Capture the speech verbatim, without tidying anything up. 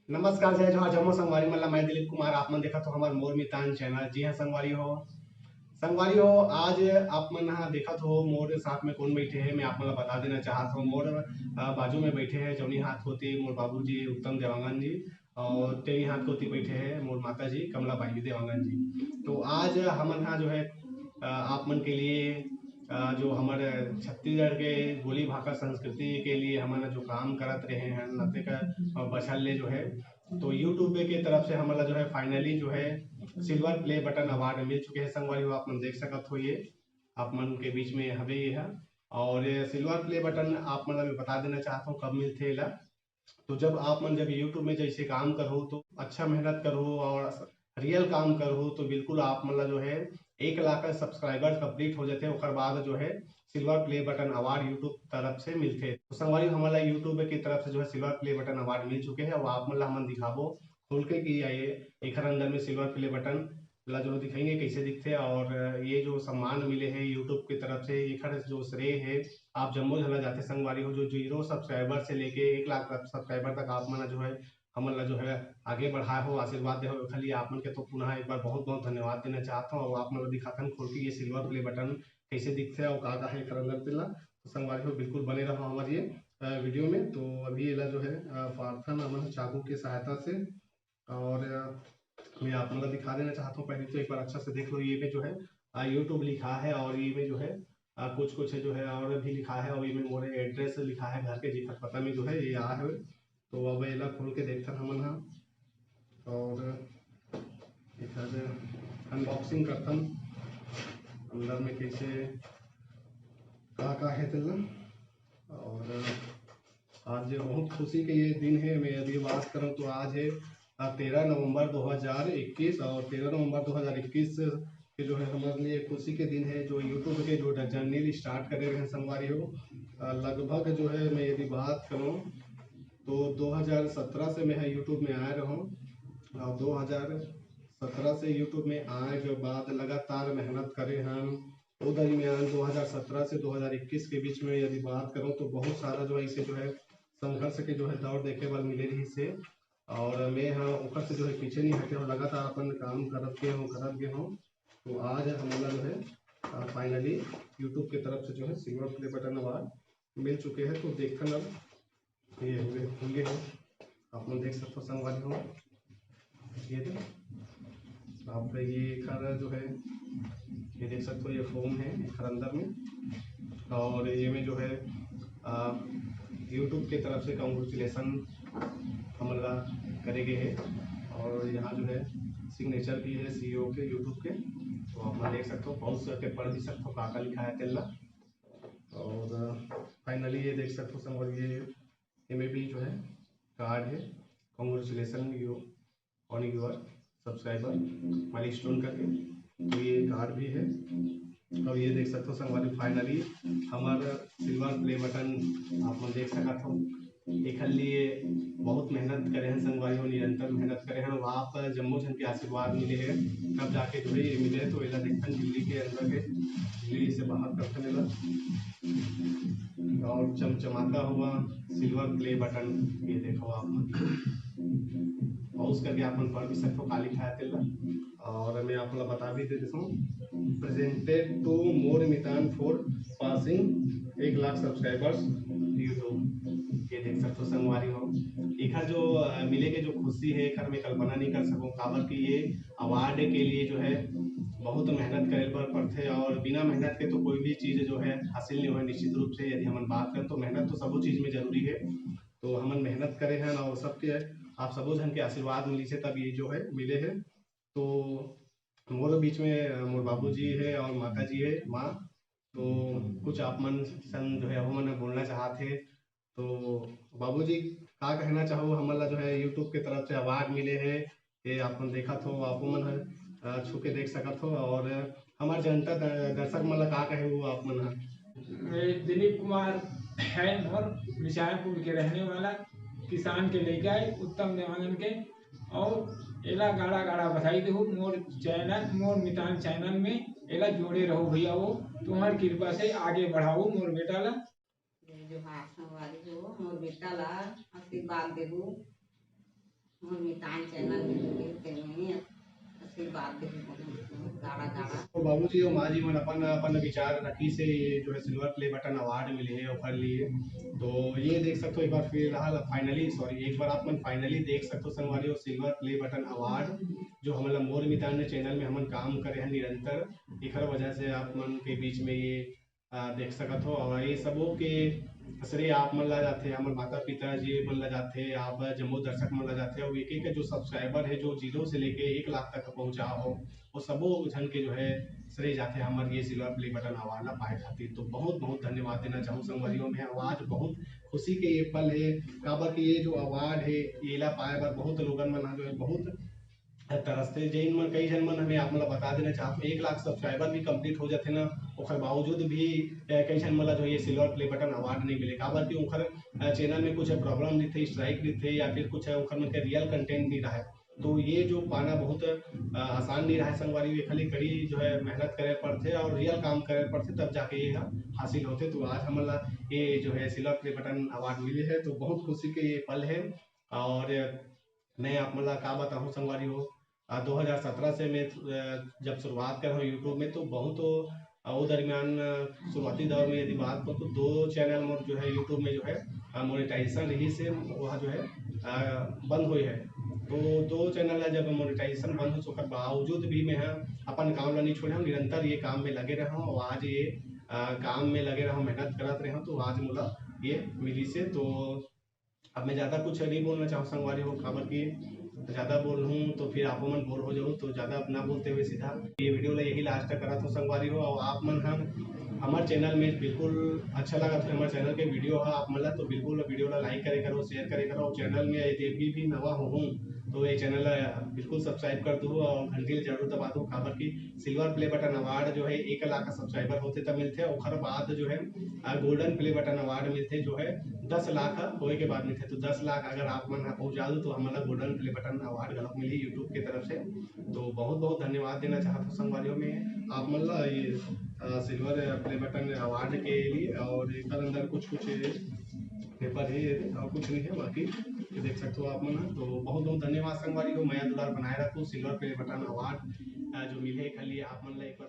नमस्कार, जय जोहार, जम्मो संगवारी मन ला। मैं दिलीप कुमार, आप मन देखत हो हमर मोर मितान चैनल। जी हाँ संगवारी हो, संगवारी हो, आज आप मन हा देखत हो मोर साथ में कौन बैठे है, मैं आप मन ला बता देना चाहत हूँ। मोर अ, बाजू में बैठे हैं जौनी हाथ होती मोर बाबूजी उत्तम देवांगन जी, और तेरी हाथ होती बैठे हैं मोर माता जी कमला बाई देवांगन जी। तो आज हमन हा जो है अ, आप मन के लिए अ, जो हमर छत्तीसगढ़ के बोली भाखा संस्कृति के लिए हमन जो काम करत रहे हैं नते का अ, बछर ले जो है, तो YouTube के तरफ से हमन ला जो है finally जो है सिल्वर प्ले बटन अवार्ड मिल चुके हैं संगवारी हो। आप मन देख सकत हो ये आप मन के बीच में हवे ये है। और ये सिल्वर प्ले बटन आप मन ला मैं बता देना चाहता हूँ कब मिलथे एला। तो जब आप मन जब YouTube में जैसे काम करहू तो अच्छा मेहनत करहू और रियल काम करहू तो बिल्कुल आप मन ला जो है एक लाख सब्सक्राइबर कंप्लीट हो जाते, ओकर बाद जो है silver play button award YouTube तरफ से मिलते। तो संगवारी हमन ला YouTube की तरफ से जो है सिल्वर प्ले बटन अवार्ड मिल चुके हैं। अब आप मन ला हमन दिखाबो खोल के कि ये एखर अंदर में सिल्वर प्ले बटन ला जो दिखाएंगे कैसे दिखते, और ये जो सम्मान मिले है YouTube की तरफ से एखर जो श्रेय है आप जम्मो झन ला जाते संगवारी हो। जो जीरो सब्सक्राइबर से लेके एक लाख सब्सक्राइबर तक आप मन जो है हमन ला जो है आगे बढ़ाए हो, आशीर्वाद दे हो, एखर लिए आप मन के तो पुनः एक बार बहुत बहुत धन्यवाद देना चाहत हूँ। और आप मन ला दिखाथन खोल के ये सिल्वर प्ले बटन कैसे दिखते हैं और का का है एखर अंदर तेला। तो संगवारी हो बिल्कुल बने रहो हमारे ये वीडियो में। तो अभी एला जो है फाड़थन हमन चाकू के सहायता से। और मैं आप लोग दिखा देना चाहता हूँ, पहले तो एक बार अच्छा से देख लो। ये में जो है YouTube लिखा है और ये में जो है आ, कुछ कुछ है जो है और भी लिखा है और ये में मोरे एड्रेस लिखा है घर के, जेकर पता में जो है ये आ है। तो अब एला खोल के देखथन हमन हा और एकर अनबॉक्सिंग करथन अंदर में कैसे का का है तेला। और आज बहुत खुशी के ये दिन है। मैं यदि बात करूँ तो आज है तेरह नवंबर दो हज़ार इक्कीस और तेरह नवंबर दो हज़ार इक्कीस के जो है हमारे लिए खुशी के दिन है। जो YouTube के जो जर्नी स्टार्ट करे रहे संगवारी हो, लगभग जो है मैं यदि बात करूँ तो दो हज़ार सत्रह से मैं YouTube में आए रहूँ और दो हज़ार सत्रह से YouTube में आए के बाद लगातार मेहनत करे हम। वो दरमियान दो हज़ार सत्रह से दो हज़ार इक्कीस के बीच में यदि बात करूँ तो बहुत सारा जो है इसे जो है संघर्ष के जो है दौर देखे बर मिले रही से। और मैं हाँ ओकर से जो है पीछे नहीं हटे हूँ, लगातार अपन काम करत गए हूँ करत गए हूँ। तो आज हमला जो है फाइनली YouTube के तरफ से जो है सिल्वर प्ले बटन अवार्ड मिल चुके हैं। तो देखथन अब ये हुए होंगे हो, आप लोग देख सकते हो संगवारी हो। ये दे आप ये एखर जो है ये देख सकते हो ये फॉर्म है एखर अंदर में। और ये में जो है YouTube के तरफ से कॉन्ग्रेचुलेशन हमला करे गए है। और यहाँ जो है सिग्नेचर भी है सीईओ के YouTube के। तो आप लोग देख सकते हो, पहुँच करके पढ़ भी सकते हो का का लिखा है तेला। और फाइनली ये देख सकते हो संगवारी ये एमे भी जो है कार्ड है, congratulation you on your subscriber milestone करके। तो ये कार्ड भी है। और ये देख सकते हो संगवारी फाइनली हमारा सिल्वर प्ले बटन आप लोग देख सकते हो। एखर लिए बहुत मेहनत करे हैं संगवारी हो, निरंतर मेहनत करे हैं। आप जम्मो झन के आशीर्वाद मिले है तब जाके जो है ये मिले। तो एला देखन झिल्ली के अंदर के झिल्ली से बाहर करथन एला और चमचमाता हुआ सिल्वर प्ले बटन ये देखो आप मन। पहुँच करके आप मन पढ़ भी सकते हो का लिखा है तेला। और मैं आप लोग बता भी दे देता हूँ, presented to मोर मितान for passing एक लाख subscribers YouTube। ये देख सकते हो संगवारी हो, एखर जो मिले के जो खुशी है एखर मैं कल्पना नहीं कर सकूँ, काबर कि ये अवार्ड के लिए जो है बहुत मेहनत करे बर पड़थे और बिना मेहनत के तो कोई भी चीज जो है हासिल नहीं हो निश्चित रूप से। यदि हमन बात करें तो मेहनत तो सबो चीज में जरूरी है। तो हमन मेहनत करे हैं और सबके आप सबो झन के आशीर्वाद मिली से तब ये जो है मिले है। तो मोर बीच में मोर बाबूजी है और माता जी है माँ, तो कुछ आप मन सन जो है हमन बोलना चाहत है। तो बाबूजी का कहना चाहो हमन ला जो है YouTube के तरफ से अवार्ड मिले है, ये आप मन देखत हो, आप मन ह छू के देख सकत हो और हमार जनता दर्शक मन ला का कहे वो आप मन ह। दिलीप कुमार है मोर मिसायपुर के रहने वाला किसान के लइका है उत्तम देवानंद के। और एला गाड़ा गाड़ा बधाई देहू मोर चैनल मोर मितान चैनल में एला जोड़े रहो भैया वो तुम्हार कृपा से आगे बढ़ाओ मोर बेटा ला। जोहार संगवारी हो मोर बेटा ला आशीर्वाद देहू। दान चैनल में जुड़े तेमे ही आशीर्वाद दे, गाड़ा गाड़ा। तो बाबूजी और माँ जी मन अपन अपन विचार रखिस हे, ये जो है सिल्वर प्ले बटन अवार्ड मिले हे ओकर लिए। तो ये देख सकते हो एक बार फिलहाल फाइनली, सॉरी, एक बार आप मन फाइनली देख सकते हो संगवारी हो, सिल्वर प्ले बटन अवार्ड जो हमन ला मोर मितान चैनल में हमन काम करे हैं निरंतर, एकर वजह से आप मन के बीच में ये आ, देख सकत हो। और ये सबो के श्रेय आप मन ला जाथे, हमर माता पिता जी मन ला जाथे, आप जम्मो दर्शक मन ला जाथे, और एक एक जो सब्सक्राइबर है जो जीरो से लेके एक लाख तक पहुंचा हो, वो सबो झन के जो है श्रेय जाथे हमर ये सिल्वर प्ले बटन अवार्ड ला पाए खातिर। तो बहुत बहुत धन्यवाद देना चाहूँ संगवारी हो। मैं आज बहुत खुशी के ये पल है, काबर कि ये जो अवार्ड है, ये ला पाए बर बहुत लोगन मन ह जो है बहुत तरसथे। जेन मन, कई झन मन, हमें आप मन ला बता देना चाहत हूँ, एक लाख सब्सक्राइबर भी कंप्लीट हो जाथे ना, ओकर बावजूद भी अ, कई झन मन ला जो ये सिल्वर प्ले बटन अवार्ड नहीं मिले, काबर कि ओकर चैनल में कुछ प्रॉब्लम रहिथे, स्ट्राइक रहिथे, या फिर कुछ ओकर मन के रियल कंटेंट नहीं रहे। तो ये जो पाना बहुत अ, आसान नहीं रहे संगवारी, ये खाली कड़ी जो है मेहनत करे पड़थे और रियल काम करे पड़थे, तब जाके ये ह हासिल होथे। तो आज हमन ला ये जो है सिल्वर प्ले बटन अवार्ड मिले है, तो बहुत खुशी के ये पल है। और मैं आप मन ला का बताहूँ संगवारी हो, आ, दो हज़ार सत्रह से मैं अ, जब शुरुआत करे हूँ यूट्यूब में, तो बहुत अ, वो दरमियान अ, शुरुआती दौर में यदि बात करूँ तो दो चैनल मोर जो है यूट्यूब में जो है मोनेटाइजेशन रहिस हे, वह जो है अ, बंद हुए है। तो दो चैनल है, जब मोनेटाइजेशन बंद हो, ओकर बावजूद भी मैं ह अपन काम ला नहीं छोड़े हूँ, निरंतर ये काम में लगे रहा हूँ। और आज ये अ, काम में लगे रहा हूँ, मेहनत करत रहे हूँ, तो आज मोला ये मिलिस हे। तो अब मैं ज़्यादा कुछ नहीं बोलना चाहूँ संगवारी हो, काबर कि ज़्यादा बोलहूँ तो फिर आप मन बोर हो जाओ। तो ज़्यादा ना बोलते हुए सीधा ये वीडियो ला यही लास्ट तक करत हो संगवारी हो। और आप मन हम हमारे चैनल में बिल्कुल अच्छा लगा था हमारे चैनल के वीडियो है आप मन ला, तो बिल्कुल वीडियो ला लाइक करे करो, शेयर करे करो। और चैनल में यदि भी, भी नवा हो हूँ तो ये चैनल ला बिल्कुल सब्सक्राइब कर दो और घंटी ला जरूर दबा दो, काबर कि सिल्वर प्ले बटन अवार्ड जो है एक लाख सब्सक्राइबर होते तब मिलते, ओकर बाद जो है गोल्डन प्ले बटन अवार्ड मिलते जो है दस लाख होए के बाद मिलते। तो दस लाख अगर आप मन ह पहुंचा दो तो हमन ला गोल्डन प्ले बटन अवार्ड घलोक मिली यूट्यूब के तरफ से। तो बहुत बहुत धन्यवाद देना चाहत हूँ संगवारी हो मैं आप मन ला ये सिल्वर प्ले बटन अवार्ड के लिए। और एकर अंदर कुछ कुछ पेपर है ये, और कुछ नहीं है, बाकी ये देख सकते हो आप मन ह। तो बहुत बहुत धन्यवाद संगवारी हो, मया दुलार बनाए रखो। सिल्वर प्ले बटन अवार्ड जो मिले खाली आप मन ला एक बार